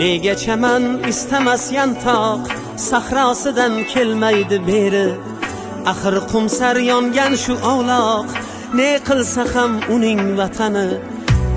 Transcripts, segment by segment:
Nega chaman istamas yantoq, sahrosidan kelmaydi beri. Axir qumsar yongan shu ovloq, ne qilsa ham uning vatani.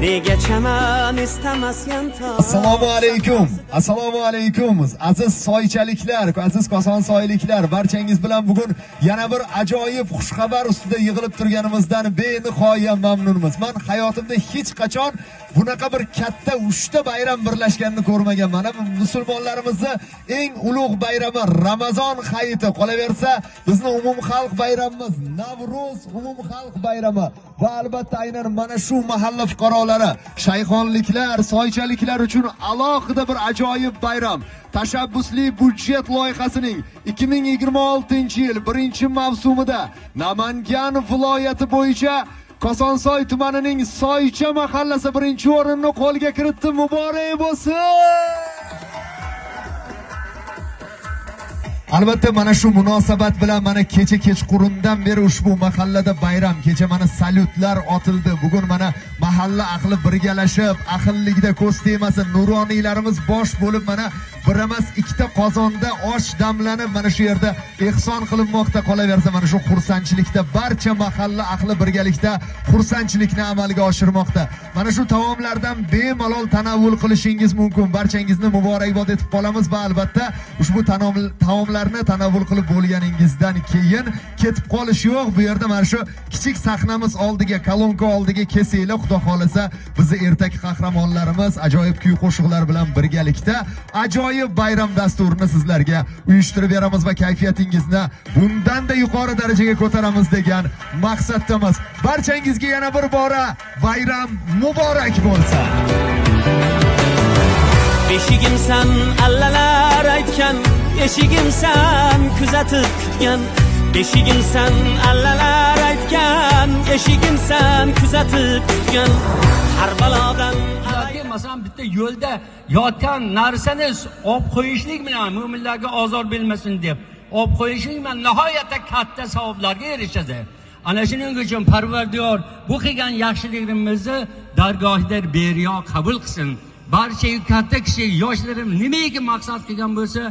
Nega chaman istamas yantoq. Assalomu alaykum. Assalomu alaykum. Aziz soychaliklar, aziz kosonsoyliklar, barchangiz bilan bugun yana bir ajoyib xushxabar ustida yig'ilib turganimizdan benihoya mamnunmiz. Men hayotimda hech qachon bunaqa bir katta uchta bayram birlashganini ko'rmaganman. Mana bu musulmonlarimizni eng ulug' bayrami Ramazon hayiti, qolaversa bizni umumxalq bayramimiz Navro'z umumxalq bayrami va albatta aynan mana shu mahalla fuqarolari, shayxonliklar, soychaliklar uchun alohida bir ajoyib bayram. Tashabbusli budjet loyihasining 2026-yil 1-mavsumida Namangan viloyati bo'yicha Kosonsoy tumanining Soycha mahallasi 1-o'rinni qo'lga kiritdi. Muborak bo'lsin! Albatta mana shu munosabat bilan mana kecha kechqurundan beri ushbu mahallada bayram, kecha mana salyutlar otildi. Bugun mana mahalla ahli birgalashib, ahillikda ko'z tegmasin, nuroniylarimiz bosh bo'lib mana bir emas ikkita qozonda osh damlanib mana shu yerda ehson qilinmoqda. Qolaversa mana shu xursandchilikda barcha mahalla ahli birgalikda xursandchilikni amalga oshirmoqda. Mana shu taomlardan bemalol tanovul qilishingiz mumkin. Barchangizni muborakbod etib qolamiz va albatta ushbu taomlarni tanovul qilib bo'lganingizdan keyin ketib qolish yo'q. Bu yerda mana shu kichik sahnamiz oldiga, kolonka oldiga kelsanglar, Xudo xolasa bizni ertak qahramonlarimiz ajoyib kuy qo'shiqlar bilan birgalikda ajoyib bayram dasturini sizlarga uyushtirib beramiz va kayfiyatingizni bundan-da yuqori darajaga ko'taramiz degan maqsaddamiz. Barchangizga yana bir bora bayram muborak bo'lsin. Beshigimsan allalar aytgan, eshigimsan kuzatib kutgan. Beshigimsan allalar aytgan, eshigimsan kuzatib kutgan. Har balodan masalan bitta yo'lda yotgan narsani olib qo'yishlik bilan mo'minlarga ozor bermasin deb olib qo'yishlik bilan nihoyatda katta savoblarga erishadi. Ana shuning uchun Parvardigor bu qilgan yaxshiliklarimizni dargohida beriyo qabul qilsin. Barcha katta kichik yoshlarim nimaiki maqsad qilgan bo'lsa,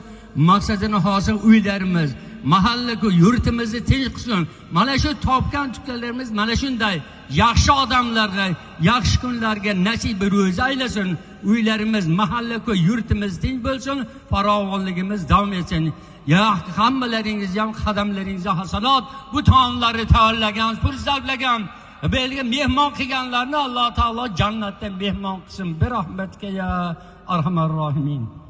maqsadini hosil uylarimiz, mahalla yurtimizni tinch qilsin. Mana shu topgan tutganlarimiz mana shunday yaxshi odamlarga, yaxshi kunlarga nasib ro'zi aylasin. Uylarimiz, mahalla yurtimiz tinch bo'lsin, farovonligimiz davom etsin. Ya hammalaringiz ham qadamlaringizga hasanot, bu taomlarni tayyorlagan, fursatlagan, belgi mehmon qilganlarni Alloh taolo jannatda mehmon qilsin. Bir rahmatga ya arhamar rohimin.